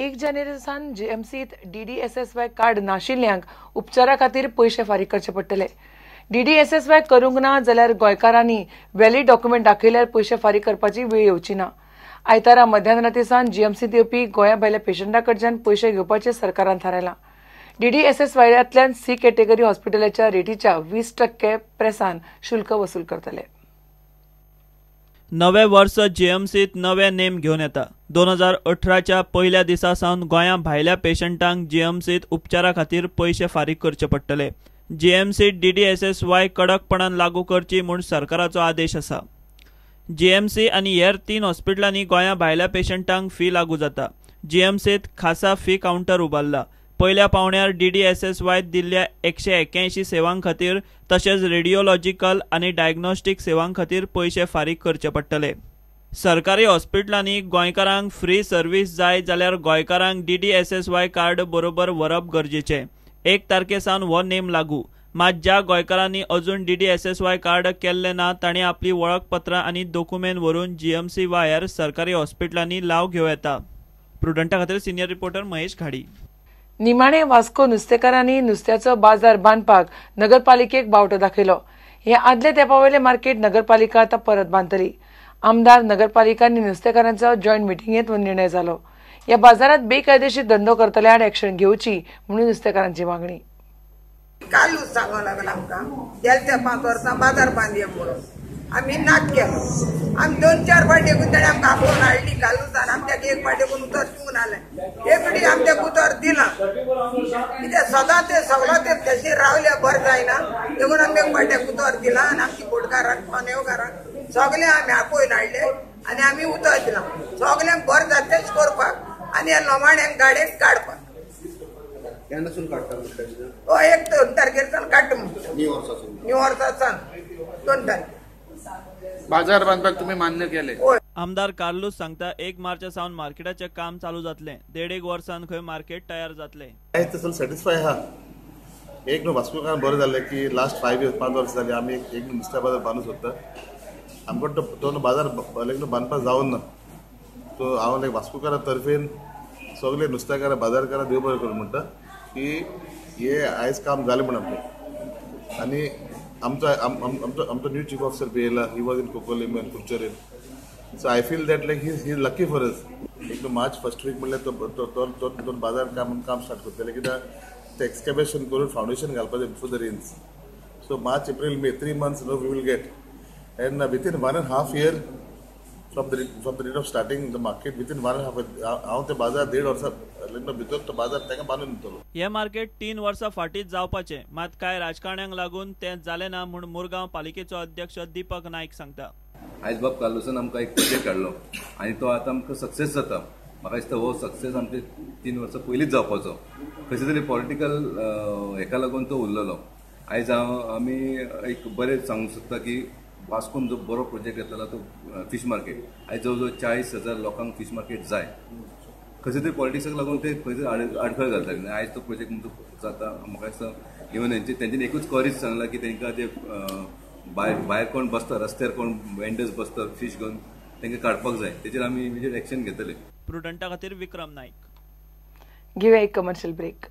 1 जानेवारी सावन जीएमसीत DDSSY card नाशिल्ल्यांक उपचारा खातीर पयशे फारीक करचे पडटले. डीडीएसएसवाय करूंक ना जाल्यार गोंयकारांनी व्हॅलिड डॉक्युमेंट दाखयल्यार पयशे फारीक करपाची वेळ येवची ना. आयतारा मध्यानराती सावन जीएमसीत येवपी गोंया भायल्या पेशंटा कडच्यान पयशे घेवपाचें सरकारान थारायलां. डीडीएसएसवायांतल्यान सी कॅटेगरी हॉस्पिटलाच्या रेटीच्या 20% प्रेसान शुल्क वसूल करतले. नवे वर्स जीएमसीत नवे नेम घेवन येता. 2018च्या पयल्या दिसा सावन गोंया भायल्या पेशंटांक जीएमसीत उपचारा खातीर पयशे फारीक करचे पडटले. जीएमसीत डीडीएसएसवाय कडकपणान लागू करची म्हूण सरकाराचो आदेश आसा. जीएमसी आनी हेर 3 हॉस्पिटलांनी गोंया भायल्या पेशंटांक फी लागू जाता. जीएमसीत खासा फी कावंटर उबारला. पयल्या पावंड्यार डीडीएसएसवाय दिल्ल्या 181 सेवां खातीर तशेंच रेडिओलॉजिकल आनी डायग्नोस्टीक सेवां खातीर पयशे फारीक करचे पडटले. सरकारी हॉस्पिटलांनी गोंयकारांक फ्री सर्वीस जाय जाल्यार गोंयकारांक डीडीएसएसवाय कार्ड बरोबर व्हरप गरजेचें. 1 तारखे सावन हो नेम लागू. मात ज्या गोंयकारांनी अजून डीडीएसएसवाय कार्ड केल्लें ना तांणी आपली वळखपत्रां आनी दोकुमेंत व्हरून जीएमसी वा हेर सरकारी हॉस्पिटलांनी लाव घेवं येता. प्रुडंटा खातीर सिनियर रिपोर्टर महेश घाडी. निमाणे वास्को नुस्तेकारांनी नुस्त्याचो बाजार बांदपाक नगरपालिकेक बावटो दाखयलो. हे आदले तेंपावयलें मार्केट नगरपालिका आतां परत बांदतली. आमदार नगरपालिका आनी नुस्तेकारांचो जॉयंट मिटिंगेंत हो निर्णय जालो. ह्या बाजारात बेकायदेशीर धंदो करतल्या आड एक्शन घेवची म्हणून नुस्तेकारांची मागणी. कालूच सांगो लागला आमकां गेल्या 5 वर्सां बाजार बांदया म्हणून आमी नाक केलो. आमी 2-4 फावटी ताणें आमकां आपोवन हाडली. कालूसान आमच्याक 1 फावटी उतर दिवून आलें. एक फावटी आमच्याक उतर दिलां कित्याक सदां ते सगळो ते तशें रावल्या बरें जायना देखून आमी 1 फावट्याक उतर दिलां आनी आमची बोटकारांक पानेवकारांक सगळें आमी आपोवन हाडले आनी आमी उतर दिलां सगळ्यांक बरें जातलेंच करपाक आनी ह्या लोमाण्यांक गाडयेक काडपाक. हय, 1-2 तारखेर सावन काडटा म्हणटा. न्यू वर्सा सावन 2 तारखेर बाजार बांदपाक तुम्ही मान्य केले. आमदार कार्लूस सांगता 1 मार्च सावन मार्केटाचें काम चालू जातलें. 1.5 वर्सान खंय मार्केट तयार जातलें. तसो सॅटिस्फाय आहा. एक न्हू वास्कोकार बरें जालें की लास्ट 5 years 5 वर्सां जालीं आमी एक नुस्त्या बाजार बांदूंक सोदता. आमकां तो न्हू बाजार लायक न्हू बांदपाक जावन ना. सो हांव लायक वास्कोकारा तर्फेन सगळे नुस्त्याकारां बाजारकारां देव बरें करूं म्हणटा की हे आयज काम जालें म्हण आमचें. आनी आमचो आमचो आमचो न्यू चीफ ऑफिसर बी येयला. He was in Cuncolim and Curchorem. So I feel that like he is lucky for us. एक मार्च फर्स्ट वीक म्हणल्यार तो तो तो बाजार काम काम स्टार्ट करतले कित्याक ते एक्सकवेशन करून फावंडेशन घालपाचें before the rains. So March, April, May, 3 months no we will get. And within 1.5 year from the date of starting the market, within 1.5 हांव ते बाजार 1.5 वर्सां भितर तो बाजार तांकां बांदून दितलो. हे मार्केट 3 वर्सां फाटींच जावपाचें, मात कांय राजकारण्यांक लागून तें जालें ना म्हूण मुरगांव पालिकेचो अध्यक्ष दीपक नायक सांगता. आयज बाब कार्लूसान आमकां एक प्रोजेक्ट हाडलो आनी तो आतां आमकां सक्सेस जाता. म्हाका दिसता हो सक्सेस आमचे 3 वर्सां पयलींच जावपाचो. खंयचे तरी पॉलिटिकल हेका लागून तो उरलेलो. आयज हांव आमी एक बरें सांगूंक सोदता की वास्कोन जो बरो प्रोजेक्ट येतलो तो फीश मार्केट. आयज जवळ जवळ 40,000 लोकांक फीश मार्केट जाय. खंयचे तरी पॉलिटिक्साक लागून ते खंय तरी आडखळ घालता. आयज तो प्रोजेक्ट म्हणतो जाता. म्हाका दिसता इवन तेंच्यांनी एकूच कॉरीज सांगला की तांकां जे भायर कोण बसता रस्त्यार कोण वेंडर्स बसता फीश घेवन तांकां काडपाक जाय. तेचेर आमी इमिजिएट एक्शन घेतले. प्रुडंटा खातीर विक्रम नायक. घेवया एक कमर्शियल ब्रेक.